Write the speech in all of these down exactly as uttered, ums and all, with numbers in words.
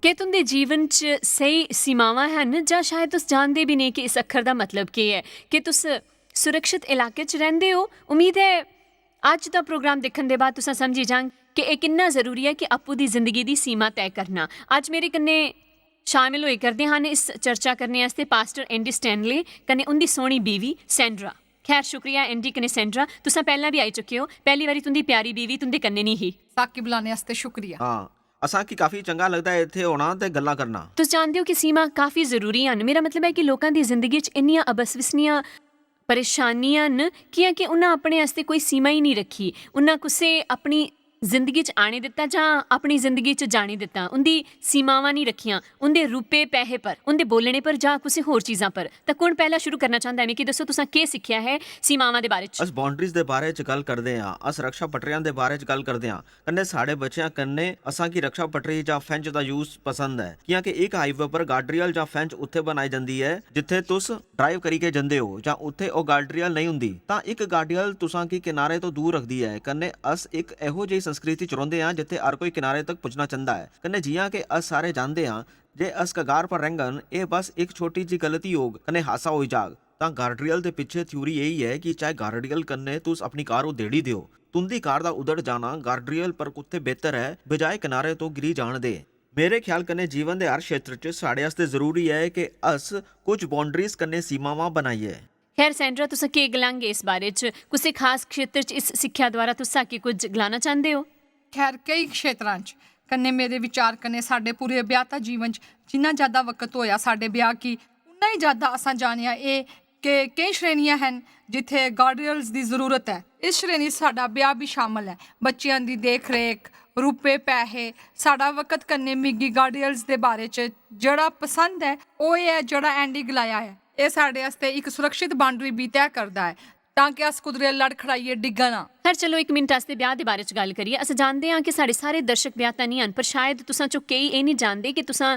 केह् तुं'दे जीवन च स्हेई सीमावां हैन, जां शायद तुस जानदे बी नेईं कि इस अक्खर दा मतलब केह् ऐ? केह् तुस सुरक्षत इलाके च रैंह्दे ओ? उम्मीद ऐ अज्ज दा प्रोग्राम दिक्खन दे बाद तुसां समझी जांग कि एह् किन्ना जरूरी ऐ कि आपूं दी जिंदगी दी सीमा तय करना। अज्ज मेरे कन्नै शामिल होई करदे हन इस चर्चा करने आस्तै पास्टर एंडी स्टैनले कन्नै उं'दी सोह्नी बीवी सैंड्रा। खैर, शुक्रिया एंडी कन्नै सैंड्रा, तुसां पैह्लां बी आई चुके ओ। पैह्ली बारी तुं'दी प्यारी बीवी तुं'दे कन्नै निं ही। साकी बुलाने आस्तै शुक्रिया। हां, असांगी काफी चंगा लगदा ऐ इत्थै औना ते गल्लां करना। तुस जानदे ओ कि सीमां काफी जरूरी हन। मेरा मतलब ऐ कि लोकां दी जिंदगी च इन्नियां अबसविसनियां परेशानियां न, कि'यां कि उन्हां अपने आस्तै कोई सीमा ई निं रक्खी। उन्हां कुसै अपनी जिंदगी च आने दित्ता जां अपनी जिंदगी च जाने दित्ता। उं'दी सीमावां निं रक्खियां। उं'दे रूपे पैहे पर, उं'दे बोलने पर जां कुसै होर चीजां पर। तां कु'न पैह्ला शुरू करना चांह्दा ऐ? मिगी दस्सो, तुसां केह् सिक्खेआ ऐ सीमावां दे बारे च? अस बाउंड्रीज दे बारे च गल्ल करदे आं, अस रक्षा पटरियां दे बारे च गल्ल करदे आं, कन्नै साढ़े बच्चेआं कन्नै असांगी रक्षा पटरी जां फैंच दा यूज पसंद ऐ, कि'यां कि इक हाईवे पर गार्डरियल जां फैंच उत्थै बनाई जंदी ऐ जित्थै तुस ड्राइव करियै जंदे ओ जां उत्थै ओह् गार्डरियल नेईं होंदी, तां इक गार्डरियल तुसांगी किनारे तो दूर रखदी ऐ। कन्नै अस इक एहो जेही संस्कृति च रौंह्दे आं जित्थै हर कोई किनारे तक पुज्जना चांह्दा ऐ। कन्नै जि'यां कि अस सारे जानदे आं जे अस कगार पर रैंह्गन, एह् बस इक छोटी जी गलती होग कन्नै हादसा होई जाग। तां गार्डरियल दे पिच्छे थ्योरी एही ऐ कि चाहे गार्डरियल कन्नै तुस अपनी कार उधेड़ी देओ, तुं'दी कार दा उधड़ जाना गार्डरियल पर कुत्थै बेहतर ऐ बजाए किनारे तो गिरी जान दे। मेरे ख्याल कन्नै जीवन दे हर क्षेत्र च साढ़े आस्तै जरूरी ऐ कि अस कुछ बाउंड्रीज कन्नै सीमावां बनाइयै। खैर सैंड्रा, तुस केह् गलांगे इस बारे च? कुसै खास क्षेत्र च इस सिक्खेआ द्वारा तुस साकी कुछ गलाना चांह्दे ओ? खैर, केई क्षेत्रां च कन्नै मेरे विचार कन्नै साढ़े पूरे ब्याहता जीवन च जिन्ना ज्यादा वक्त होया साढ़े ब्याह गी, उन्ना ही ज्यादा असां जानेआ एह् कि केई श्रेणियां हन जित्थै गार्डियल्स दी जरूरत ऐ। इस श्रेणी च साढ़ा ब्याह बी शामल ऐ। बच्चेआं दी देख रेख, रुपये पैहे, साढ़ा वक्त कन्नै मिगी गार्डियल्स दे बारे च जेह्ड़ा पसंद ऐ ओह् एह् ऐ जेह्ड़ा एंडी गलाया ऐ। एह् साढ़े आस्तै इक सुरक्षित बाउंड्री बी तय करदा ऐ तां कि अस कुदरै लड़ खड़ाइयै डिग्गा ना। खैर चलो, इक मिनट आस्तै ब्याह दे बारे च गल्ल करिए। अस जानदे आं कि साढ़े सारे दर्शक ब्याहता निं हन, पर शायद तुसां चों केई एह् निं जानदे कि तुसां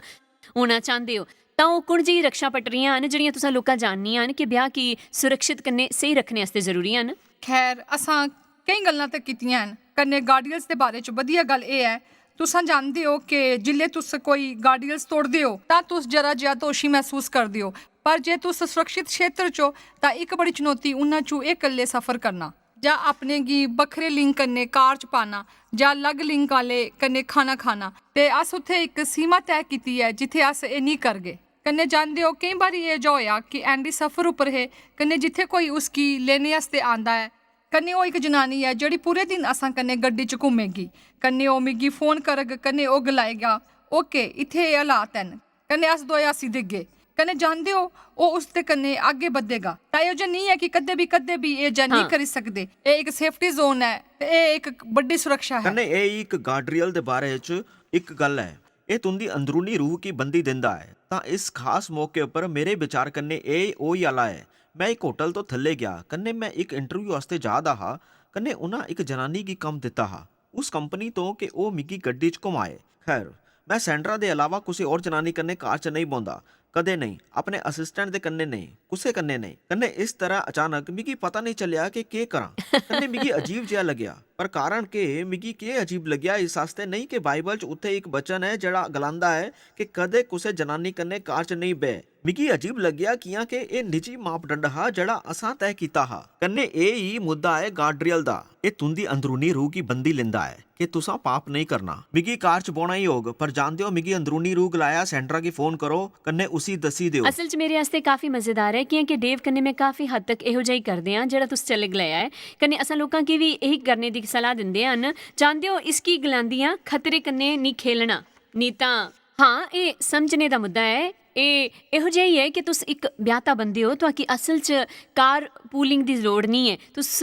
होना चांह्दे ओ। तां ओह् कुण जेही रक्षा पटरियां हन जेह्ड़ियां तुसां लोकां जाननियां हन कि ब्याह गी सुरक्षित कन्नै स्हेई रक्खने आस्तै जरूरी हन? खैर, असां केई गल्लां ते कीतियां हन। कन्नै गार्डियल्स दे बारे च बधिया गल्ल एह् ऐ, तुसां जानदे ओ कि जिसलै तुस कोई गार्डियल्स तोड़दे ओ तां तुस जरा जेहा दोशी मसूस करदे ओ, पर जे तुस सुरक्षित क्षेत्र च ओ तां इक बड़ी चुनौती उन्हां चू एह् कल्ले सफर करना जां अपने गी बक्खरे लिंग कन्नै कार च पाना जां अलग लिंग आह्ले कन्नै खाना खाना। ते अस उत्थै इक सीमा तय कीती ऐ जित्थै अस एह् निं करगे। कन्नै जानदे ओ, केईं बारी एह् जा होआ कि एंडी सफर उप्पर हे, कन्नै जित्थै कोई उसगी लेने आस्तै आंदा ऐ, कन्नै ओह् इक जनानी ऐ जेह्ड़ी पूरे दिन असां कन्नै गड्डी च घूमेगी, कन्नै ओह् मिगी फोन करग, कन्नै ओह् गलाएगा, "ओके, इत्थै एह् हालात हैन," कन्नै अस दोए हस्सी देगे। कन्नै जानदे ओ, ओह् उसदे कन्नै अग्गें बधेगा। तां एह् जे नेईं ऐ कि कदें बी, कदें बी एह् जे नेईं हां। करी सकदे। एह् इक सेफ्टी जोन ऐ ते एह् इक बड्डी सुरक्षा ऐ। कन्नै एह् इक गार्डरियल दे बारे च इक गल्ल ऐ। एह् तुं'दी अंदरूनी रूह गी बंदी दिंदा ऐ। तां इस खास मौके उप्पर मेरे विचार कन्नै एह् ओही आह्ला ऐ। में इक होटल तो थल्ले गेआ, कन्नै में इक इंटरव्यू आस्तै जा दा हा, कन्नै उ'नें इक जनानी गी कम्म दित्ता हा उस कंपनी तो कि ओह् मिगी गड्डी च घुमाए। खैर, में सैंड्रा दे अलावा कुसै होर जनानी कन्नै कार च नेईं बौंह्दा, कदें नेईं, अपने असिस्टेंट दे कन्नै नेईं, कुसै कन्नै नेईं। कन्नै इस तरह अचानक मिगी पता नेईं चलेआ कि केह् करां। कन्नै मिगी अजीब जेहा लग्गेआ, पर कारण केह्, मिगी केह् अजीब लग्गेआ, इस आस्तै नेईं कि बाइबल च उत्थै इक वचन ऐ जेह्ड़ा गलांदा ऐ कि कदें कुसै जनानी कन्नै कार च नेईं बह। मिगी अजीब लग्गेआ कि'यां कि एह् निजी मापदंड हा जेह्ड़ा असां तय कीता हा। कन्नै एह् ही मुद्दा ऐ गार्डरियल दा। एह् तुं'दी अंदरूनी रूह गी बंदी लेंदा ऐ कि तुसां पाप नेईं करना। मिगी कार च बौह्ना ही होग, पर जानदे ओ, मिगी अंदरूनी रूह गलाया, "सैंड्रा गी फोन करो, कन्नै उसी दस्सी देओ।" असल च मेरे आस्तै काफी मजेदार ऐ, कि'यां कि डेव कन्नै में काफी हद तक एहो जेही करदे आं जेह्ड़ा तुस चले गलाया ऐ। कन्नै असां लोकां गी बी एही करने दी सलाह दिंदे हन। जानदे ओ, इसगी गलांदियां खतरे कन्नै निं खेलना, निं तां हां, एह् समझने दा मुद्दा ऐ। एह् एहो जेही ऐ कि तुस इक ब्याहता बंदे ओ, तुआकी असल च कार पूलिंग दी लोड़ निं ऐ। तुस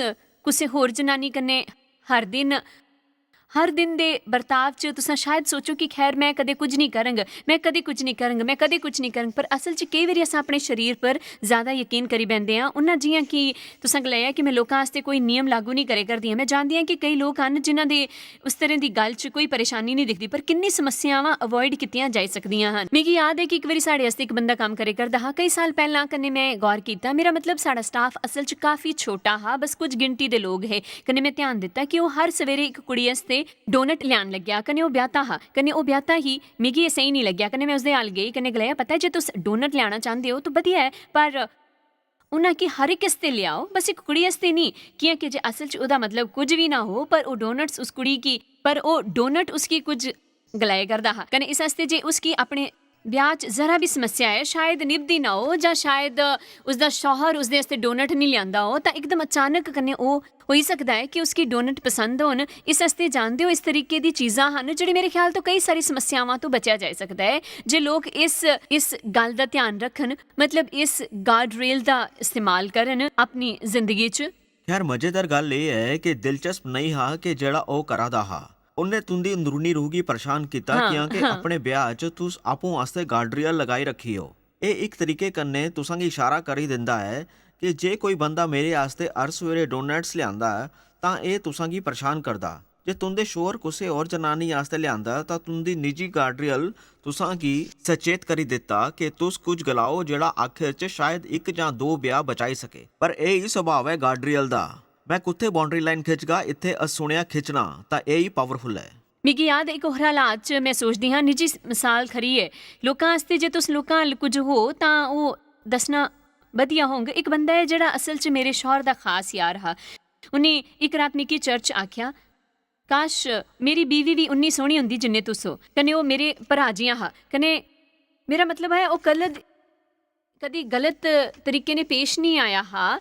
कुसै होर जनानी कन्नै हर दिन, हर दिन दे बर्ताव च तुसां शायद सोचो कि खैर, में कदें कुछ निं करंग, में कदें कुछ निं करंग, में कदें कुछ निं करंग। पर असल च केई बारी असां अपने शरीर पर ज्यादा यकीन करी बैंदे आं। उन्ना जि'यां कि तुसां गलाया कि में लोकां आस्तै कोई नियम लागू निं करे करदी आं। में जानदी आं कि केई लोक हन जिन्हां दे उस तरह दी गल्ल च कोई परेशानी निं दिखदी, पर किन्नी समस्यावां अवॉइड कीतियां जाई सकदियां हन। मिगी याद ऐ कि इक बारी साढ़े आस्तै इक बंदा कम्म करे करदा हा, केई साल पैह्लां, कन्नै में गौर कीता। मेरा मतलब, साढ़ा स्टाफ असल च काफी छोटा हा, बस कुछ गिनती दे लोक हे। कन्नै में ध्यान दित्ता कि ओह् हर सवेरे इक कुड़ी आस्तै डोनट ल्यान लग्गेआ, कन्नै ओह् ब्याह्ता हा, कन्नै ओह् ब्याह्ता ही, मिगी एह् स्हेई निं लग्गेआ, कन्नै में उसदे अल गेई, कन्नै गलाया, "पता ऐ, जे तुस डोनट ल्याना चांह्दे ओ, तां बधिया ऐ, पर उ'नें आखेआ हर इक आस्तै लेआओ, बस इक कुड़ी आस्तै निं।" कि'यां कि जे असल च ओह्दा मतलब कुछ बी ना हो, पर ओह् डोनट्स उस कुड़ी गी, पर ओह् डोनट उसगी कुछ गलाए करदा हा। कन्नै इस आस्तै जे उसगी अपने ब्याह् च जरा बी समस्या ऐ, शायद निभदी ना हो, जां शायद उसदा शौहर उसदे आस्तै डोनट निं लेआंदा हो, तां इकदम अचानक कन्नै ओह् होई सकदा ऐ कि उसगी डोनट पसंद होन। इस आस्तै जानदे ओ, इस तरीके दी चीजां हन जेह्ड़ी मेरे ख्याल तो कई सारी समस्यावां तो बचेआ जाई सकदा ऐ, जे लोक इस, इस गल्ल दा ध्यान रक्खन, मतलब इस गार्ड रेल दा इस्तेमाल करन अपनी जिंदगी च। खैर, मजेदार गल्ल एह् ऐ कि दिलचस्प नेईं हा कि जेह्ड़ा ओह् करा दा हा। उन्नै तुं'दी अंदरूनी रूह गी परेशान कीता, हां, क्योंकि हां। अपने ब्याह् च तुस आपूं आस्तै गार्ड रेल लगाई रक्खी हो। एह् इक तरीके कन्नै तुसां गी इशारा करी दिंदा ऐ कि जे कोई बंदा मेरे आस्तै हर सवेरे डोनट्स लेआंदा ऐ, तां एह् तुसां गी परेशान करदा। जे तुं'दे शौहर कुसै होर जनानी आस्तै लेआंदा ऐ, तां तुं'दी निजी गार्ड रेल तुसां गी सचेत करी दित्ता कि तुस कुछ गलाओ, जेह्ड़ा आखिर च शायद इक जां दो ब्याह् बचाई सके। पर एह् ही सुभाऽ ऐ गार्ड रेल दा। में कुत्थै बाउंड्री लाइन खिच्चगा, इत्थै अस सुनेआ खिच्चना, तां एह् ही पावरफुल ऐ। मिगी याद ऐ, इक होर हालात च में सोचदी हां, निजी स-, मसाल खरी ऐ। लोकां आस्तै, जे तुस लोकां अल कुछ हो, तां ओह् दस्सना बधिया होंग। इक बंदा ऐ जेह्ड़ा असल च मेरे शौहर दा खास यार हा। उ'नें इक रात मिगी चर्च आखेआ, "काश, मेरी बीवी बी उन्नी सोह्नी होंदी जिन्ने तुस ओ।" कन्नै ओह् मेरे भ्राऽ जि'यां हा। कन्नै मेरा मतलब ऐ, ओह् कल द-, कदी गलत तरीके ने पेश निं आया हा,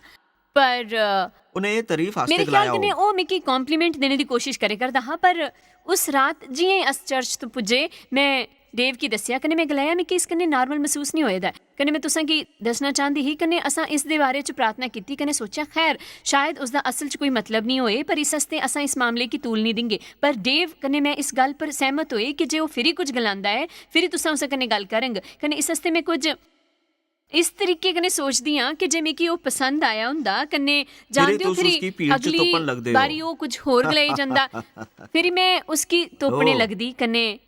पर, अ, उ'नें एह् तारीफ आस्तै मेरे ख्याल गलाया कन्नै होग। ओह् मिगी कॉम्प्लीमेंट देने दी कोशिश करै करदा हा, पर उस रात जि'यां अस चर्च तो पुज्जे, में डेव गी दस्सेआ, कन्नै में गलाया, "मिगी इस कन्नै नार्मल मसूस निं होए दा ऐ।" कन्नै में तुसें गी दस्सना चांह्दी ही, कन्नै असां इस दे बारे च प्रार्थना कीती, कन्नै सोचेआ, खैर, शायद उसदा असल च कोई मतलब निं होए, पर इस आस्तै असां इस मामले गी तूल निं देंगे। पर डेव कन्नै में इस गल्ल पर सैह्मत होए कि जे ओह् फिरी कुछ गलांदा ऐ, फिरी तुसें उस कन्नै गल्ल करंग। कन्नै इस आस्तै में कुछ इस तरीके कन्नै सोचदी आं कि जे मिगी ओह् पसंद आया होंदा, कन्नै फिरी जानदे ओ, तुस फिरी उसगी भीड़ च अगली तुप्पन लगदे ओ। बारी ओह् कुछ होर गलाई जंदा, फिरी में उसगी तुप्पने ओह्। लगदी, कन्नै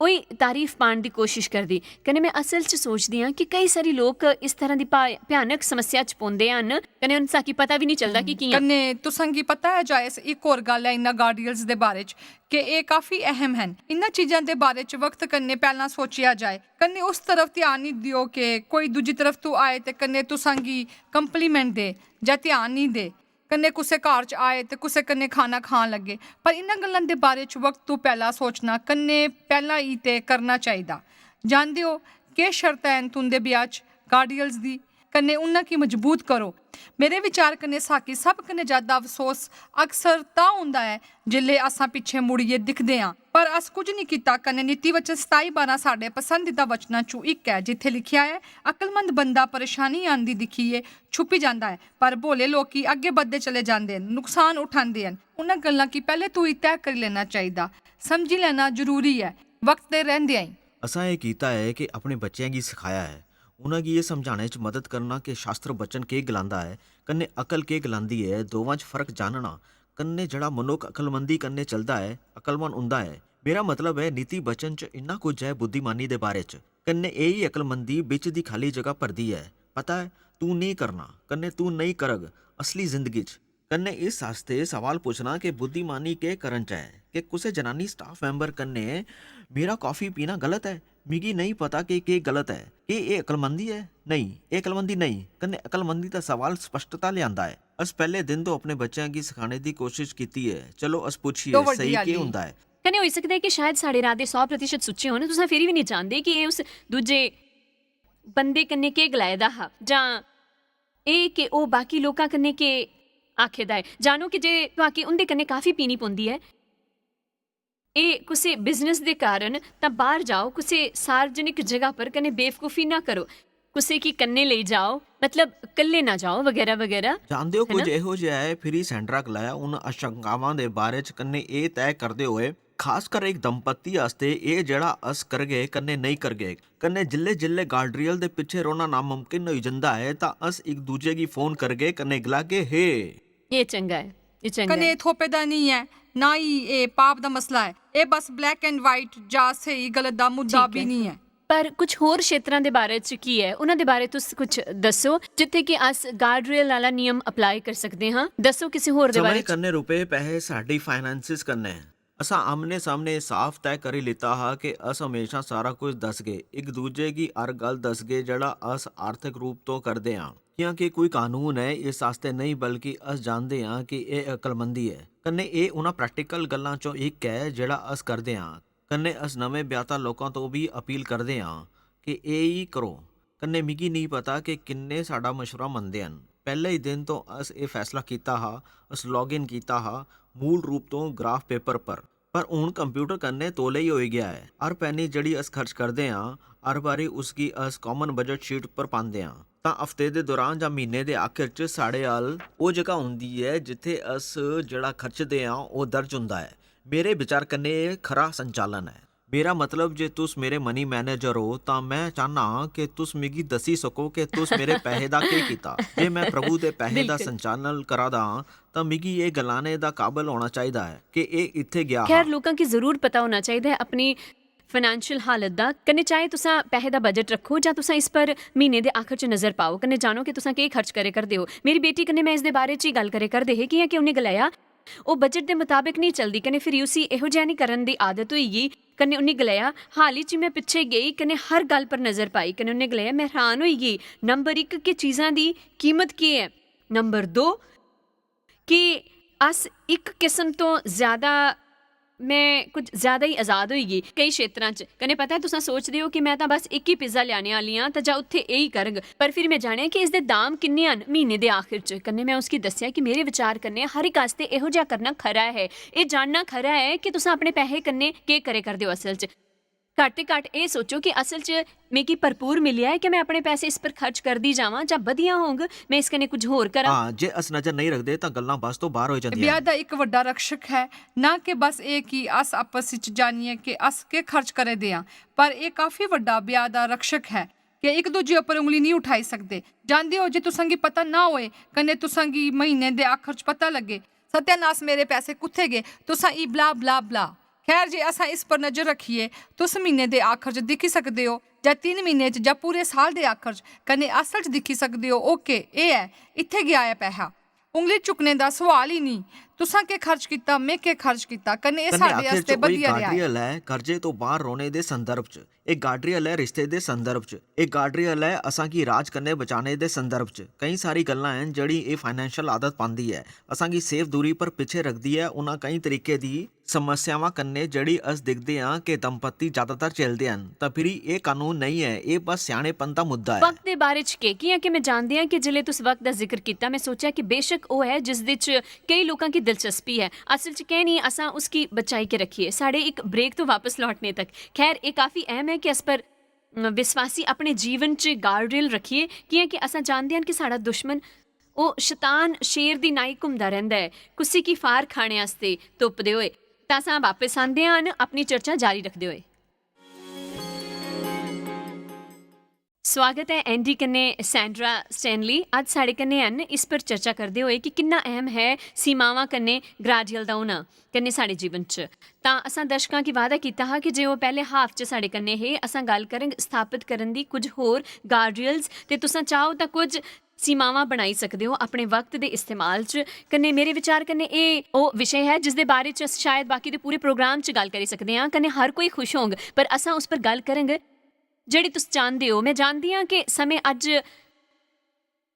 ओही तारीफ पान दी कोशिश करदी। कन्नै में असल च सोचदी आं कि केई सारी लोक इस तरह दी भा-, भयानक समस्या च पौंदे हन, कन्नै उन-, साकी पता बी निं चलदा कि कि'यां। कन्नै तुसां गी पता ऐ, जायस, इक होर गल्ल ऐ इन्ना गार्डियल्स दे बारे च, कि एह् काफी अहम हन। इन्ना चीजां दे बारे च वक्त कन्नै पैह्लां सोचेआ जाए, कन्नै उस तरफ ध्यान निं देओ कि कोई दूजी तरफ तू आए ते कन्नै तुसां गी कम्प्लीमेंट दे जां ध्यान निं दे। कन्नै कुसै घर च आए ते कुसै कन्नै खाना खान लग्गे। पर इन्हां गल्लां दे बारे च वक्त तू पैह्लां सोचना कन्नै पैह्लां ई ते करना चाहिदा। जानदे ओ, केह् शर्त ऐ तुं'दे ब्याह् च गार्डियल्स दी? कन्नै उन्हां गी मजबूत करो। मेरे विचार कन्नै साकी सब कन्नै ज्यादा अफसोस अक्सर तां होंदा ऐ जिसलै असां पिच्छें मुड़ियै दिखदे आं। पर अस कुछ निं कीता कन्नै नीति वचन सताई बारां साढ़े पसंदीदा वचनां चों इक ऐ, जित्थै लिखेआ ऐ, "अकलमंद बंदा परेशानी आंदी दिक्खियै छुपी जंदा ऐ, पर भोले लोकी अग्गें बधदे चले जांदे न, नुकसान उठांदे न।" उन्हां गल्लां गी पैह्ले तू ई तय करी लैना चाहिदा। समझी लैना जरूरी ऐ, वक्त दे रैंह्दे आई। असां एह् कीता ऐ कि अपने बच्चें गी सखाया ऐ। उन्हां गी एह् समझाने च मदद करना कि शास्त्र वचन केह् गलांदा ऐ, कन्नै अकल केह् गलांदी ऐ, दोवां च फर्क जानना, कन्नै जेह्ड़ा मनुक्ख अकलमंदी कन्नै चलदा ऐ, अकलवान उं'दा ऐ। मेरा मतलब ऐ, नीति वचन च इन्ना कुछ ऐ बुद्धिमानी दे बारे च। कन्नै एही अकलमंदी बिच्च दी खाल्ली जगह भरदी ऐ। पता ऐ, तूं नेईं करना, कन्नै तूं नेईं करग असली जिंदगी च। कन्नै इस आस्तै सवाल पुच्छना कि बुद्धिमानी केह् करन च ऐ, कि कुसै जनानी स्टाफ मैंबर कन्नै मेरा कॉफी पीना गलत ऐ? मिगी नेईं पता कि केह् गलत ऐ। केह् एह् अकलमंदी ऐ? नेईं, एह् अकलमंदी नेईं। कन्नै अकलमंदी दा सवाल स्पष्टता लेआंदा ऐ। अस पैह्ले दिन तो अपने बच्चें गी सखाने दी कोशश कीती ऐ। चलो, अस पुच्छिए, तो वड्डी स्हेई केह् आदमी। होंदा ऐ? कन्नै होई सकदा ऐ कि शायद साढ़े इरादे सौ प्रतिशत सुच्चे होन, तुसें फिरी बी नेईं जानदे कि एह् उस दूजे बंदे कन्नै केह् गलाए दा हा, जां एह् कि ओह् बाकी लोकां कन्नै केह् आखे दा ऐ। जानो कि जे तुआकी उं'दे कन्नै काफी पीनी पौंदी ऐ, एह् कुसै बिजनेस दे कारण, तां बाह्र जाओ, कुसै सार्वजनिक जगह पर, कन्नै बेवकूफी ना करो, कुसै गी कन्नै लेई जाओ, मतलब कल्ले ना जाओ, बगैरा बगैरा। जानदे ओ, है ना? कुछ एहो जेहा ऐ, फिरी सैंड्रा गलाया, उन आशंकावां दे बारे च कन्नै एह् तय करदे होए, खासकर इक दंपत्ति आस्तै, एह् जेह्ड़ा अस करगे कन्नै नेईं करगे, कन्नै जिल्लै-जिल्लै गार्ड्रियल दे पिच्छें रौह्ना नामुमकिन होई जंदा ऐ, तां अस इक दूजे गी फोन करगे कन्नै गलागे, "हे।" एह् चंगा ऐ, एह् चंगा कन्नै ऐ। एह् थोपे दा निं ऐ, ना ही एह् पाप दा मसला ऐ। एह् बस black and white जां स्हेई गलत दा मुद्दा ठीक बी ऐ। निं ऐ। पर कुछ होर क्षेत्रां दे बारे च की ऐ, उन्हां दे बारे तुस कुछ दस्सो, जित्थै कि अस गार्ड्रियल आह्ला नियम अप्लाई करी सकदे हां। दस्सो किसे होर दे बारे समय च। कन्नै रुपए, पैहे साढ़ी फाइनेंसिस कन्नै। असां आमने सामने साफ तय करी लिता हा कि अस हमेशा सारा कुछ दसगे, इक दूजे गी हर गल्ल दसगे जेह्ड़ा अस आर्थिक रूप तो करदे आं। क्योंकि कोई कानून ऐ इस आस्तै नेईं, बल्कि अस जानदे आं कि एह् अकलमंदी ऐ। कन्नै एह् उ'नें प्रैक्टिकल गल्लां चों इक ऐ जेह्ड़ा अस करदे आं। कन्नै अस नमें ब्याह्ता लोकां तो बी अपील करदे आं कि एह् ही करो। कन्नै मिगी नेईं पता कि किन्ने साढ़ा मशवरा मनदे हन। पैह्ले ही दिन तो अस एह् फैसला कीता हा, अस लॉग इन कीता हा मूल रूप तो ग्राफ पेपर पर। पर हून कंप्यूटर कन्नै तौले ही होई गेआ ऐ। हर पैनी जेह्ड़ी अस खर्च करदे आं, हर बारी उसगी अस कामन बजट शीट पर पांदे आं। तां हफ्ते दे दौरान जां म्हीने दे आखिर च साढ़े अल ओह् जगह होंदी ऐ जित्थै अस जेह्ड़ा खर्चदे आं ओह् दर्ज होंदा ऐ। मेरे विचार कन्नै एह् खरा संचालन ऐ। मेरा मतलब जे तुस मेरे मनी मैनेजर ओ तां मैं चाह्न्ना आं कि तुस मिगी दस्सी सको कि तुस मेरे पैहे दा केह् कीता। जे मैं प्रभु दे पैहे दा बिल्कुल। संचालन करा दा आं तां मिगी एह् गलाने दा काबल होना चाहिदा ऐ कि एह् इत्थै गेआ हा। खैर, लोकां गी जरूर पता होना चाहिदा ऐ अपनी फाइनेंशियल हालत दा। कन्नै चाहे तुसां पैहे दा बजट रक्खो जां तुसां इस पर म्हीने दे आखर च नजर पाओ, कन्नै जानो कि तुसां केह् खर्च करे करदे ओ। मेरी बेटी कन्नै मैं इसदे बारे च ही गल्ल करे करदे हे, कियां कि उन्हें गलाया ओह् बजट दे मताबक नेईं चलदी, कन्नै फिर उसी एहो जेहा नेईं करन दी आदत होई गेई। कन्नै उन्हें गलाया, हाल ही च मैं पिच्छे गेई कन्नै हर गल्ल पर नजर पाई, कन्नै उन्हें गलाया, मैं हैरान होई गेई, नंबर इक, कि चीजां दी कीमत केह् ऐ, नंबर दो, कि अस इक किस्म तो ज्यादा, मैं कुछ ज्यादा ही आजाद होई गेई केई क्षेत्रां च। कन्नै पता ऐ, तुसां सोचदे ओ कि मैं तां बस इक ही पिज्जा ल्याने आह्ली आं, तां जां उत्थै एही करग। पर फिर मैं जानेआ कि इसदे दाम किन्ने हन म्हीने दे आखिर च। कन्नै मैं उसगी दस्सेआ कि मेरे विचार कन्नै हर इक आस्तै एहो जेहा करना खरा ऐ। एह् जानना खरा ऐ कि तुसां अपने पैहे कन्नै केह् करे करदे ओ असल च। घट्ट ते घट्ट एह् सोचो कि असल च मिगी भरपूर मिलेआ ऐ, क्या मैं अपने पैसे इस पर खर्च करदी जावां जां बधिया होंग मैं इस कन्नै कुछ होर करां? हां, जे अस नजर नेईं रखदे तां गल्लां बस तो बाहर होई जंदियां ब्याह न। दा इक बड्डा रक्षक है, ना कि बस एह् कि अस आपस च जानिए कि अस केह् खर्च करे दे आं, पर एह् काफी बड्डा ब्याह दा रक्षक है कि इक दूजे उप्पर उंगली नेईं उठाई सकदे। जानदे ओ, जे तुसां गी पता ना होए कन्नै तुसां गी म्हीने दे आखर च पता लग्गे, सत्यानाश, मेरे पैसे कुत्थै गे, तुसां ई ब्ला ब्ला ब्ला। खैर, जे असां इस पर नजर रक्खिए, तुस म्हीने दे आखर च दिक्खी सकदे ओ जां तिन्न म्हीने च जां पूरे साल दे आखर च, कन्नै असल च दिक्खी सकदे ओ, ओके, एह् ऐ, इत्थै गेआ ऐ पैहा। उंगली चुक्कने दा सोआल ही निं। तुसां केह् खर्च कीता, में केह् खर्च कीता, कन्नै एह् कन्नै साढ़े आखिर च आस्तै ओह् बधिया इक रेहा ऐ। गार्ड्रियल ऐ कर्जे तो बाहर रौह्ने दे संदर्भ च, इक गार्ड्रियल ऐ रिश्ते दे संदर्भ च, इक गार्ड्रियल ऐ असां गी राज कन्नै बचाने दे संदर्भ च। केईं सारी गल्लां हैन जेह्ड़ी एह् फाइनेंशियल आदत पांदी ऐ, असां गी सेफ दूरी पर पिच्छे रखदी ऐ उ'नें केईं तरीके दी समस्यावां कन्नै जेह्ड़ी अस दिखदे आं कि दंपति ज्यादातर झेलदे हन, तां फिरी एह् कानून नेईं ऐ, एह् बस स्यानेपन दा मुद्दा ऐ। वक्त दे बारे च केह्? कि'यां कि में जानदी आं कि जिसलै तुस वक्त दा जिक्र कीता, में सोचेआ कि बेशक ओह् ऐ जिस दे च केई लोकां गी दिलचस्पी ऐ। असल च कैंह् निं असां उसगी बचाई के रक्खिए, साढ़े इक ब्रेक तो वापस लौटने तक। खैर, एह् काफी अहम ऐ कि अस पर, अम, विश्वासी अपने जीवन च गार्ड रेल रक्खिए, कि'यां कि असां जानदे हन कि साढ़ा दुश्मन, ओह् शतान शेर दी नाई घुमदा रैंह्दा ऐ, कुसी गी फार खाने आस्तै तुप्पदे होए। तां असां वापस आंदे हन अपनी चर्चा जारी रखदे होए। स्वागत ऐ एंडी कन्नै सैंड्रा स्टैनली। अज्ज साढ़े कन्नै हैन इस पर चर्चा करदे होए कि किन्ना अहम है सीमावां कन्नै ग्राडियल दा होना कन्नै साढ़े जीवन च। तां असां दर्शकां गी वादा कीता हा कि जे ओह् पैह्ले हाफ च साढ़े कन्नै हे, असां गल्ल करङ स्थापत करन दी कुछ होर गार्डियल्स, ते तुसां चाहो तां कुछ सीमावां बनाई सकदे ओ अपने वक्त दे इस्तेमाल च। कन्नै मेरे विचार कन्नै एह् ओह् विशे ऐ जिसदे बारे च अस शायद बाकी दे पूरे प्रोग्राम च गल्ल करी सकदे आं, कन्नै हर कोई खुश होंग, पर असां उस पर गल्ल करङ। जेह्ड़ी तुस जानदे ओ, में जानदी आं कि समें अज्ज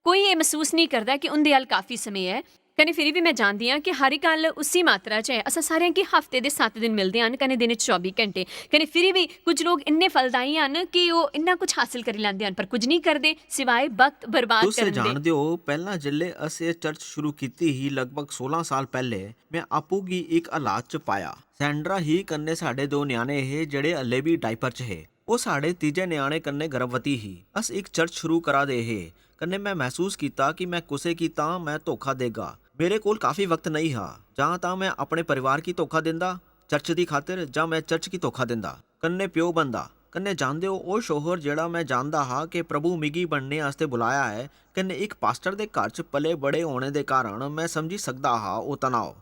कोई एह् मसूस नेईं करदा कि उं'दे अल काफी समें ऐ। कन्नै फिरी बी में जानदी आं कि हर इक अल उसी मात्रा च ऐ। असां सारेआं गी हफ्ते दे सत्त दिन मिलदे हन, कन्नै दिन च चौबी घैंटे। कन्नै फिरी बी कुछ लोक इन्ने फलदायी हन कि ओह् इन्ना कुछ हासल करी लैंदे हन, पर कुछ नेईं करदे सिवाए वक्त बर्बाद तुस एह् करन दे। जानदे ओ, पैह्लां जिसलै अस एह् चर्च शुरू कीती ही, लगभग सोलां साल पैह्ले, में आपूं गी इक हालात च पाया। सैंड्रा ही कन्नै साढ़े दो ञ्याणे हे जेह्ड़े हल्ले बी डायपर च हे। ओह् साढ़े तीजे ञ्याणे कन्नै गर्भवती ही। अस इक चर्च शुरू करा दे हे, कन्नै में मसूस कीता कि में कुसै गी तां में धोखा देगा। मेरे कोल काफी वक्त नेईं हा, जां तां में अपने परिवार गी धोखा दिंदा चर्च दी खातर, जां में चर्च गी धोखा दिंदा। कन्नै प्यो बनदा। कन्नै जानदे ओ, ओह् शोहर जेह्ड़ा में जानदा हा कि प्रभु मिगी बनने आस्तै बुलाया ऐ, कन्नै इक पास्टर दे घर च पले बड़े होने दे कारण में समझी सकदा हा ओह् तनाव।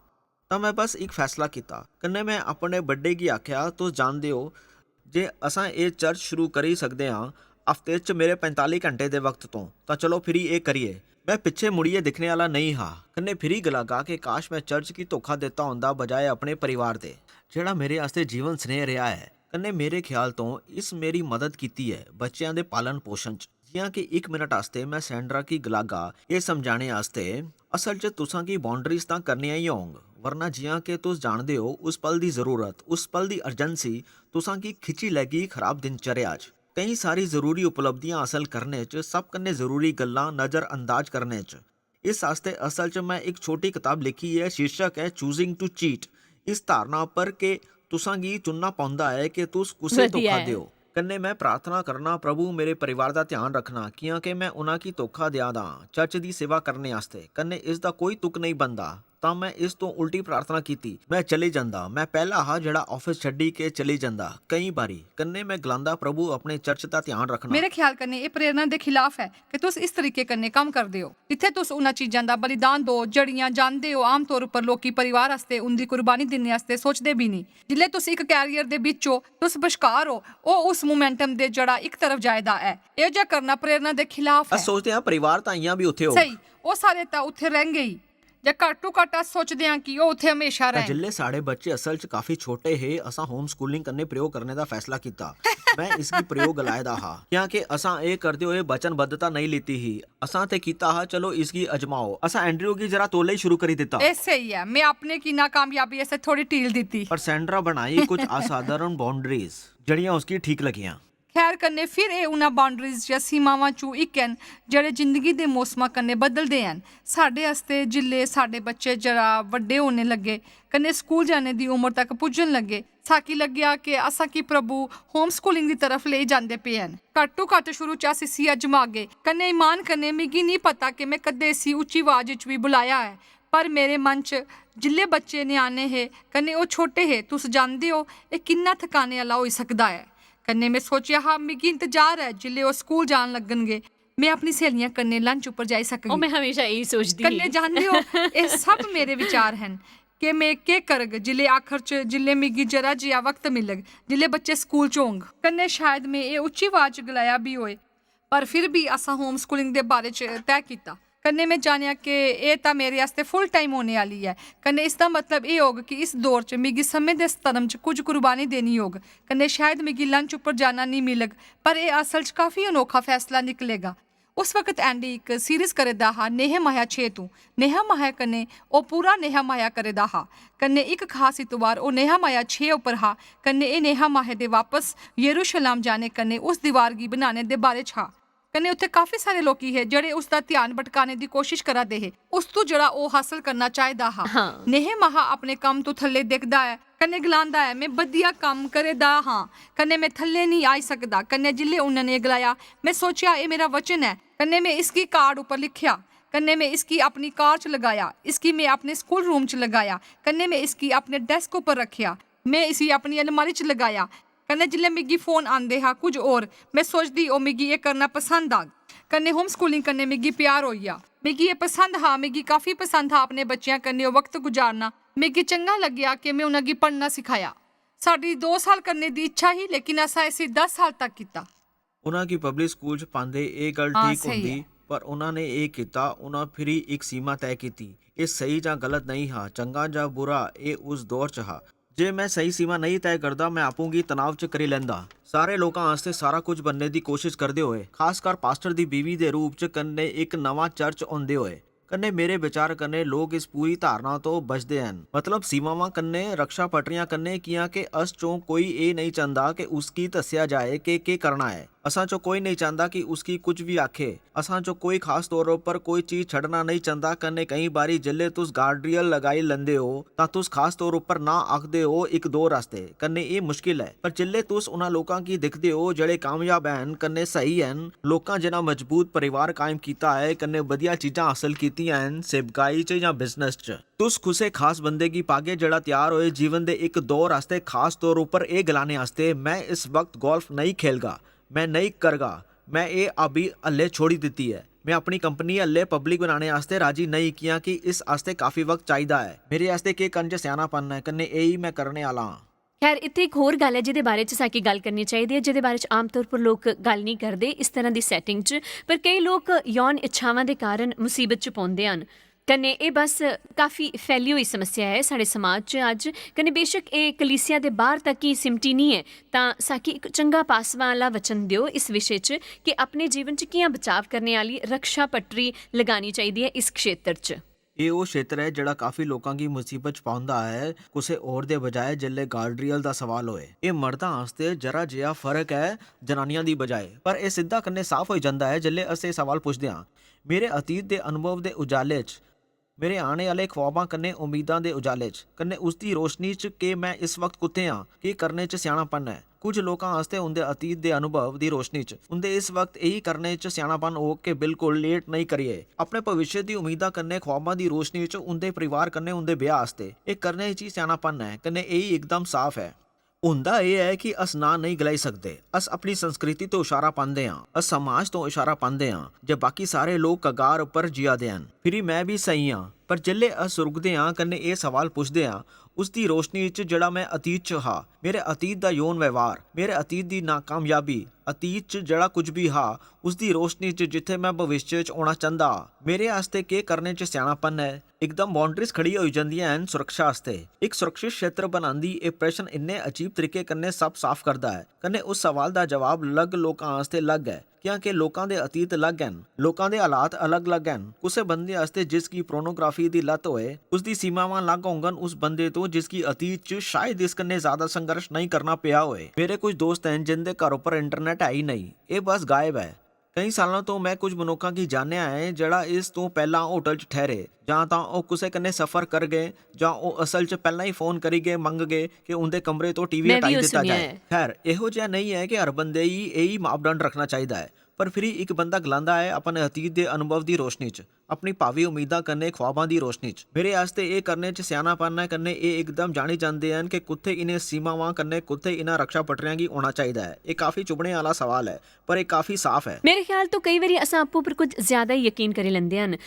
तां में बस इक फैसला कीता। कन्नै में अपने बड्डे गी आखेआ, तुस जानदे ओ जे असां एह् चर्च शुरू करी सकदे आं हफ्ते च मेरे पैंताली घैंटे दे वक्त तों, तां चलो फिरी एह् करिए। मैं पिच्छे मुड़ियै दिक्खने आह्ला नेईं हा। कन्नै फिरी गलागा कि काश मैं चर्च गी धोखा दित्ता होंदा बजाए अपने परिवार दे, जेह्ड़ा मेरे आस्तै जीवन स्नेह रेहा ऐ। कन्नै मेरे ख्याल तो इस मेरी मदद कीती ऐ बच्चेआं दे पालन पोषण च। जि'यां कि इक मिनट आस्तै मैं सैंड्रा गी गलागा एह् समझाने आस्तै, असल च तुसां गी बाउंड्रीज तां करनियां ही होंग, वरना जि'यां कि तुस जानदे ओ उस पल दी जरूरत, उस पल दी अर्जेंसी तुसां गी खिच्ची लैगी खराब दिनचर्या च। केईं सारी जरूरी उपलब्धियां हासल करने च सब कन्नै जरूरी गल्लां नजरअंदाज करने च। इस आस्तै असल च मैं इक छोटी कताब लिखी ऐ, शीर्षक ऐ Choosing to Cheat। इस धारणा पर के तुसां गी चुनना पौंदा ऐ कि तुस कुसै वधिया धोखा ऐ। देओ। कन्नै मैं प्रार्थना करना, प्रभु मेरे परिवार दा ध्यान रखना, कियां कि मैं उन्हां गी धोखा देआ दा आं चर्च दी सेवा करने आस्तै। कन्नै इस दा कोई तुक नेईं बनदा। तां मैं इस तो उल्टी प्रार्थना कीती, मैं चली जंदा। मैं पैह्ला हा जेह्ड़ा आफिस छड्डी के चली जंदा केईं बारी। कन्नै मैं गलांदा, प्रभु अपने चर्च दा ध्यान रखना। मेरे ख्याल कन्नै एह् प्रेरणा दे खिलाफ ऐ कि तुस इस तरीके कन्नै कम्म करदे ओ। इत्थै तुस उन्हां चीजां दा बलिदान दो जेह्ड़ियां जानदे ओ आमतौर उप्पर लोकी परिवार आस्तै उंदी कुर्बानी दिन्ने आस्तै सोचदे बी नेईं। जिसलै तुस इक कैरियर दे बिच ओ, तुस बश्कार ओ, ओह् उस मोमेंटम दे जेह्ड़ा इक तरफ जाए दा ऐ। एह् जेहा करना प्रेरणा दे खिलाफ अस ऐ। सोचदे आं परिवार तां इ'यां बी उत्थै होग। स्हेई, ओह् सारे तां उत्थै रैह्‌गे ही, जां घट्टो घट्ट अस सोचदे आं कि ओह् उत्थै म्हेशा तां रैह्‌न। जिसलै साढ़े बच्चे असल च काफी छोटे हे, असां होम स्कूलिंग कन्नै प्रयोग करने दा फैसला कीता। मैं इसगी प्रयोग गलाए दा हा, क्योंकि असां एह् करदे होए वचनबद्धता नेईं लीती ही। असां ते कीता हा, चलो इसगी अजमाओ। असां एंड्रयू गी जरा तौले ही शुरू करी दित्ता। एह् स्हेई ऐ, में अपने गी नाकामयाबी आस्तै थोड़ी ढील दित्ती। पर सैंड्रा बनाई कुछ असाधारण बाउंड्रीज, जेह्ड़ियां उसगी ठीक लगियां। खैर कन्नै फिर एह् उ'नें बाउंड्रीज जां सीमावां चू इक हैन जेह्ड़े जिंदगी दे मौसमां कन्नै बदलदे हैन। साढ़े आस्तै जिसलै साढ़े बच्चे जरा बड्डे होने लग्गे, कन्नै स्कूल जाने दी उम्र तक पुज्जन लग्गे, साकी लग्गेआ कि असां की प्रभु होम स्कूलिंग दी तरफ लेई जांदे पे हैन। घट्टो घट्ट शुरू च अस इसी अजमागे। कन्नै ईमान कन्नै मिगी निं पता कि में कदें इसी उच्ची आवाज च बी बुलाया ऐ, पर मेरे मन च जिसलै बच्चे ञ्याणे हे, कन्नै ओह् छोटे हे, तुस जानदे ओ एह् किन्ना थकाने आह्ला होई सकदा ऐ। कन्नै में सोचेआ हा, मिगी इंतजार ऐ जिसलै ओह् स्कूल जान लगन गे, में अपनी स्हेलियां कन्नै लंच उप्पर जाई सकगी। ओह् में हमेशा यही सोचदी कन्नै ही। जानदे ओ, एह् सब मेरे विचार हन कि में केह् करग जिसलै आखर च, जिसलै मिगी जरा जेहा वक्त मिलग, जिसलै बच्चे स्कूल च होंग। कन्नै शायद में एह् उच्ची आवाज च गलाया बी होए, पर फिर बी असां होम स्कूलिंग दे बारे च तय कीता। कन्नै में जानेआ कि एह् तां मेरे आस्तै फुल टाइम होने आह्ली ऐ। कन्नै इसदा मतलब एह् होग कि इस दौर च मिगी समें दे स्तरम च कुछ कुर्बानी देनी होग। कन्नै शायद मिगी लंच उप्पर जाना नेईं मिलग, पर एह् असल च काफी अनोखा फैसला निकलेगा। उस वक्त एंडी इक सीरीज करे दा हा, नेहमाया छे तू। नेहमाया कन्नै ओह् पूरा नेहमाया करे दा हा। कन्नै इक खास इतवार ओह् नेहमाया छे उप्पर हा। कन्नै एह् नेहमाया दे वापस यरूशलेम जाने कन्नै उस दीवार गी बनाने दे बारे च हा। कन्नै उत्थै काफी सारे लोकी हे जेह्ड़े उसदा ध्यान भटकाने दी कोशिश करा दे हे उस तू जेह्ड़ा ओह् हासल करना चाहिदा हा। हां। नेहमाया अपने कम्म तू थल्ले दिखदा ऐ, कन्नै गलांदा ऐ, "में बधिया कम्म करे दा हां, कन्नै में थल्ले निं आई सकदा।" कन्नै जिसलै उन्नै ने गलाया, "में सोचेआ एह् मेरा वचन ऐ," कन्नै में इसगी कार्ड उप्पर लिखेआ, कन्नै में इसगी अपनी कार च लगाया, इसगी में अपने स्कूल रूम च लगाया, कन्नै में इसगी अपने डेस्क उप्पर रखेआ, में इसी अपनी अलमारी च लगाया। कन्नै जिसलै मिगी फोन आंदे हा कुछ होर, में सोचदी ओह् मिगी एह् करना पसंद आग। कन्नै होम स्कूलिंग कन्नै मिगी प्यार होई गेआ। मिगी एह् पसंद हा, मिगी काफी पसंद हा अपने बच्चेआं कन्नै ओह् वक्त गुजारना। मिगी चंगा लग्गेआ कि में उ'नेंगी पढ़ना सखाया। साढ़ी दो साल करने दी इच्छा ही, लेकिन असां इसी दस साल तक कीता। उन्हां गी पब्लिक स्कूल च पांदे एह् गल्ल हां, ठीक स्हेई होंदी, ऐ। पर उन्हां ने एह् कीता। उन्हां फिरी इक सीमा तय कीती। एह् स्हेई जां गलत नेईं हा, चंगा जां बुरा, एह् उस दौर च हा। जे में स्हेई सीमा नेईं तय करदा, में आपूं गी तनाव च करी लैंदा। सारे लोकां आस्तै सारा कुछ बनने दी कोशिश करदे होए, खासकर पास्टर दी बीवी दे रूप च, कन्नै इक नमां चर्च होंदे होए, कन्नै मेरे विचार कन्नै लोक इस पूरी धारणा तो बचदे हन, मतलब सीमावां कन्नै, रक्षा पटरियां कन्नै, कियां के अस चों कोई एह् नेईं चांह्दा कि उसगी दस्सेआ जाए कि केह् करना ऐ। असां चों कोई नेईं चांह्दा कि उसगी कुछ बी आखे। असां चों कोई खास तौर उप्पर कोई चीज छड्डना नेईं चांह्दा, कन्नै केईं बारी जिसलै तुस guardrail लगाई लैंदे ओ, तां तुस खास तौर उप्पर ना आखदे ओ इक दो रस्ते, कन्नै एह् मुश्किल ऐ। पर जिसलै तुस उन्हां लोकां गी दिखदे ओ जेह्ड़े कामयाब हैन, कन्नै स्हेई हैन, लोकां जिन्हां मजबूत परिवार कायम कीता ऐ, कन्नै बधिया चीजां हासल कीतियां हैन, सेवकाई च जां बिजनेस च, तुस कुसै खास बंदे गी पागे जेह्ड़ा त्यार होए जीवन दे इक दौर आस्तै, खास तौर उप्पर एह् गलाने आस्तै, "में इस वक्त गोल्फ नेईं खेलगा, में नेईं करगा, में एह् हाबी हल्ले छोड़ी दित्ती ऐ, में अपनी कंपनी हल्ले पब्लिक बनाने आस्तै राजी नेईं, कि'यां कि इस आस्तै काफी वक्त चाहिदा ऐ। मेरे आस्तै केह् करन च स्यानापन ऐ, कन्नै एही में करने आह्ला आं।" खैर, इत्थै इक होर गल्ल ऐ जेह्दे बारे च साकी गल्ल करनी चाहिदी ऐ, जेह्दे बारे च आमतौर पर लोक गल्ल नेईं करदे इस तरह दी सैटिंग च। पर केई लोक यौन इच्छावां दे कारण मुसीबत च पौंदे हन। कन्नै एह् बस काफी फैली होई समस्या ऐ साढ़े समाज च अज्ज। कन्नै बेशक एह् कलीसिया दे बाह्र तक ही सिमटी निं ऐ, तां साकी इक चंगा पासवां आह्ला वचन देओ इस विशे च कि अपने जीवन च कि'यां बचाव करने आह्ली रक्षा पट्टरी लगानी चाहिदी ऐ इस क्षेत्र च। एह् ओह् क्षेत्र ऐ जेह्ड़ा काफी लोकां गी मुसीबत च पांदा ऐ, कुसै होर दे बजाए जिसलै गार्डरियल दा सवाल होए। एह् मर्दां आस्तै जरा जेहा फर्क ऐ जनानियां दी बजाए, पर एह् सिद्धा कन्नै साफ होई जंदा ऐ जिसलै अस एह् सवाल पुछदे आं। मेरे अतीत दे अनुभव दे उजाले च, मेरे आने आह्ले ख्वाबां कन्नै उम्मीदां दे उजाले च, कन्नै उसदी रोशनी च के में इस वक्त कुत्थै आं, केह् करने च स्यानापन ऐ। कुछ लोकां आस्तै उं'दे अतीत दे अनुभव दी रोशनी च उं'दे इस वक्त एही करने च स्यानापन होग के बिल्कुल लेट नेईं करियै अपने भविष्य दी उम्मीदां कन्नै ख्वाबां दी रोशनी च उं'दे परिवार कन्नै उं'दे ब्याह आस्तै एह् करने च ही स्यानापन ऐ, कन्नै एही इकदम साफ ऐ। हुंदा एह् ऐ कि अस ना नेईं गलाई सकदे। अस अपनी संस्कृति तो इशारा पांदे आं, अस समाज तो इशारा पांदे आं जे बाकी सारे लोक कगार उप्पर जिया दे हन। फिरी में बी सही आं, पर जिसलै अस रुकदे आं कन्नै एह् सवाल पुछदे आं, उसदी रोशनी च जेह्ड़ा में अतीत च हा, मेरे अतीत दा यौन व्यवहार, मेरे अतीत दी नाकामयाबी, अतीत च जेह्ड़ा कुछ बी हा, उसदी रोशनी च जित्थै में भविष्य च होना चांह्दा हा, मेरे आस्तै केह् करने च स्यानापन ऐ? इकदम बाउंड्रीज खड़ी होई जंदियां हन सुरक्षा आस्तै। इक सुरक्षित क्षेत्र बनांदी एह् प्रश्न इन्ने अजीब तरीके कन्नै सब साफ करदा ऐ, कन्नै उस सवाल दा जवाब अलग लोकां आस्तै अलग ऐ, क्योंकि लोकां दे अतीत अलग हन, लोकां दे हालात अलग-अलग हन। कुसै बंदे आस्तै जिस गी पोर्नोग्राफी दी लत होए, उसदी सीमावां अलग होंगन उस बंदे तो जिसगी अतीत च शायद इस कन्नै ज्यादा संघर्ष नेईं करना पेआ होए। मेरे कुछ दोस्त हन जिंदे घर उप्पर इंटरनेट है ही नेईं, एह् बस गायब ऐ। केईं सालां तो में कुछ मनुक्खां गी जानेआ ऐ जेह्ड़ा इस तों पैह्लां होटल च ठैह्रे, जां तां ओह् कुसै कन्नै सफर करगे, जां ओह् असल च पैह्लां ही फोन करियै मंगगे कि उं'दे कमरे तो टीवी में बी हटाई ओह् दित्ता सुनेआ जाए। ऐ। खैर, एहो जेहा नेईं ऐ कि हर बंदे गी एही मापदंड रक्खना चाहिदा ऐ, पर फिरी इक बंदा गलांदा ऐ अपने अतीत दे अनुभव दी रोशनी च, अपनी भावी उम्मीदां कन्नै ख्वाबां दी रोशनी च। मेरे आस्तै एह् करने च स्यानापन ऐ, कन्नै एह् इकदम जानी जंदे हन कि कुत्थै इ'नें सीमावां कन्नै कुत्थै इ'नें रक्षा पट्टरें गी होना चाहिदा ऐ। एह् काफी चुभने आह्ला सवाल ऐ, पर एह् काफी साफ ऐ। मेरे ख्याल तो केई बारी असां आपूं पर कुछ ज्यादा ही यकीन करी लैंदे हन।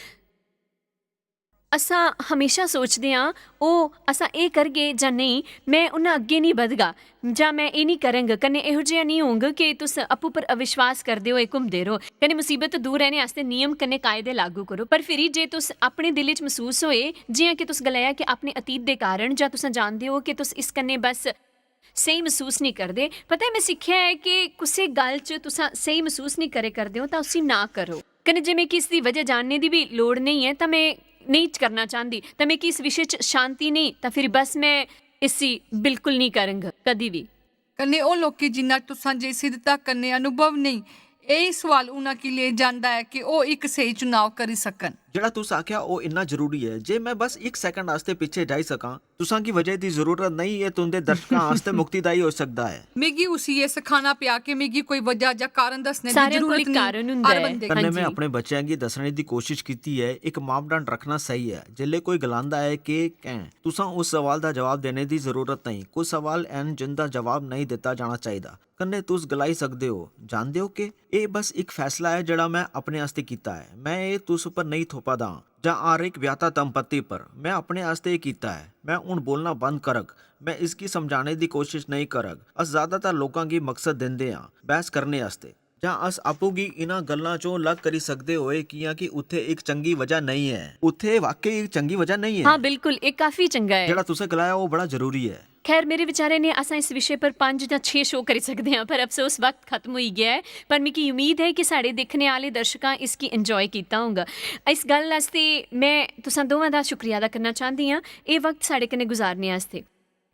असां हमेशा सोचदे आं, "ओह्, असां एह् करगे जां नेईं, में उन्ना अग्गें निं बधगा, जां में एह् निं करङ, कन्नै एहो जेहा निं होंग कि तुस आपूं पर अविश्वास करदे होए घुमदे र'वो।" कन्नै मुसीबत तो दूर रैह्ने आस्तै नियम कन्नै कायदे लागू करो। पर फिरी जे तुस अपने दिलै च मसूस होए, जि'यां कि तुस गलाया कि अपने अतीत दे कारण, जां तुस जानदे ओ कि तुस इस कन्नै बस स्हेई मसूस निं करदे। पता ऐ, में सिक्खेआ ऐ कि कुसै गल्ल च तुस स्हेई मसूस निं करै करदे ओ, तां उसी ना करो। कन्नै जे मिगी इसदी वजह जानने दी बी लोड़ नेईं ऐ, तां में नेईं करना चांह्दी, तां मिगी इस विशे च शांति नेईं, तां फिर बस में इसी बिल्कुल नेईं करङ, कदी बी। कन्नै ओह् लोकें जिन्ना तुसां जे सिद्धता कन्नै अनुभव नेईं, एही सवाल उ'नें गी लेई जंदा ऐ कि ओह् इक स्हेई चुनाव करी सकन। जेह्ड़ा तुस आखेआ, ओह् इन्ना जरूरी ऐ। जे में बस इक सैकंड आस्तै पिच्छे जाई सकां, तुसां गी वजह दी जरूरत नेईं, एह् तुं'दे दर्शकां आस्तै मुक्तिदाई होई सकदा ऐ। मिगी उसी एह् सखाना पेआ कि मिगी कोई वजह जां कारण दस्सने दी सारेआं कोल जरूरत इक नेईं। कारण हुंदा हर ऐ। बंदे कन्नै में कन्नै अपने बच्चें गी दस्सने दी कोशश कीती ऐ, इक मापदंड रक्खना स्हेई ऐ। जेल्लै कोई गलांदा ऐ कि कैं, तुसां उस सवाल दा जवाब देने दी जरूरत नेईं। कुछ सवाल हैन जिं'दा जवाब नेईं दित्ता जाना चाहिदा। कन्नै तुस गलाई सकदे ओ, "जानदे ओ के? एह् बस इक फैसला ऐ जेह्ड़ा में अपने आस्तै कीता ऐ। में एह् तुस उप्पर नेईं थोपा दा आं, जां हर इक ब्याह्ता दंपति पर। में अपने आस्तै एह् कीता ऐ। में हून बोलना बंद करग। में इसगी समझाने दी कोशश नेईं करग।" अस ज्यादातर लोकां गी मकसद दिंदे आं बैह्स करने आस्तै, जां अस आपूं गी इ'नां गल्लां चों अलग करी सकदे होए, कि'यां कि उत्थै इक चंगी वजह नेईं ऐ। उत्थै वाकई इक चंगी वजह नेईं ऐ। हां, बिल्कुल, एह् काफी चंगा ऐ। जेह्ड़ा तुसें गलाया, ओह् बड़ा जरूरी ऐ। खैर, मेरे विचारे ने असां इस विशे पर पंज जां छे शो करी सकदे आं, पर अफसोस, वक्त खत्म होई गेआ ऐ। पर मिगी उम्मीद ऐ कि साढ़े दिक्खने आह्ले दर्शकां इसगी एंजॉय कीता होग। इस गल्ल आस्तै में तुसां दोवां दा शुक्रिया अदा करना चांह्दी आं, एह् वक्त साढ़े कन्नै गुजारने आस्तै।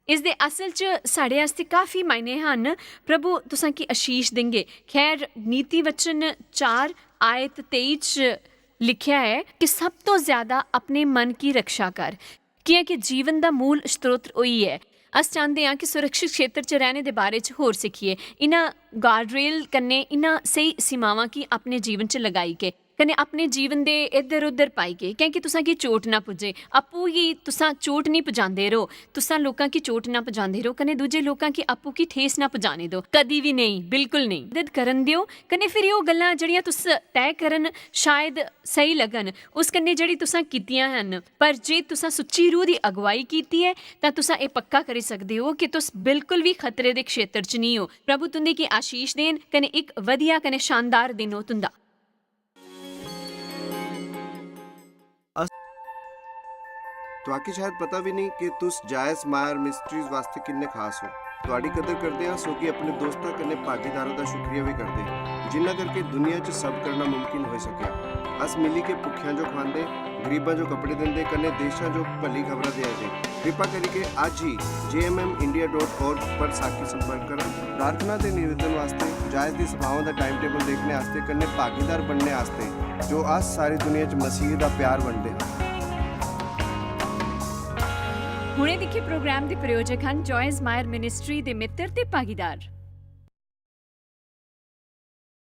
इसदे असल च साढ़े आस्तै काफी मायने हन। प्रभु तुसां गी आशीष देंगे। खैर, नीति वचन चार आयत तेई च लिखेआ ऐ कि सब तो ज्यादा अपने मन की रक्षा कर, कियां कि जीवन दा मूल स्रोत ओही ऐ। अस चांह्दे आं कि सुरक्षित क्षेत्र च रैह्ने दे बारे च होर सिक्खिए, इ'नां गार्डरेल कन्नै इ'नां स्हेई सीमावां गी अपने जीवन च लगाई के। कन्नै अपने जीवन दे इद्धर उद्धर पाई गे, क्योंकि तुसां गी चोट ना पुज्जे। आपूं गी तुसां चोट निं पजांदे रहो, तुसां लोकां गी चोट ना पजांदे रहो, कन्नै दूजे लोकां गी आपूं गी ठेस ना पजाने दो, कदी बी नेईं, बिल्कुल नेईं। मदद करन देओ, कन्नै फिर ओह् गल्लां जेह्ड़ियां तुस तय करन, शायद स्हेई लग्गन, उस कन्नै जेह्ड़ी तुसां कीतियां हन, पर जे तुसां सुच्ची रूह दी अगुवाई कीती ऐ, तां तुसां एह् पक्का करी सकदे ओ कि तुस बिल्कुल बी खतरे दे क्षेत्र च निं ओ। प्रभु तुं'दे गी आशीष देन, कन्नै इक बधिया कन्नै शानदार दिन हो तुं'दा। तुआकी शायद पता भी नहीं कि तुस जायस मायर मिस्ट्रीज वास्ते किन्ने खास हो। तुआडी कदर करदे आं, सो कि अपने दोस्तां कन्नै भागीदारां दा शुक्रिया भी करदे, जिन्ना करके दुनिया च सब करना मुमकिन होई सकेआ। अस मिली के भुक्खेआं जो खवांदे, गरीबां जो कपड़े दिंदे, कन्नै देशां जो भली खबरां देआ दे। कृपा करियै अज्ज ही J M M India dot com पर साकी संपर्क करो। प्रार्थना ते निवेदन वास्ते, जायस दी सभावां दा टाइम टेबल देखने आस्तै, कन्नै भागीदार बनने आस्तै, जो अस सारी दुनिया च मसीह दा प्यार बंडदे हां। हुणे दिक्खे प्रोग्राम दे प्रायोजक हन जॉयस मायर मिनिस्ट्री दे मित्र ते भागीदार।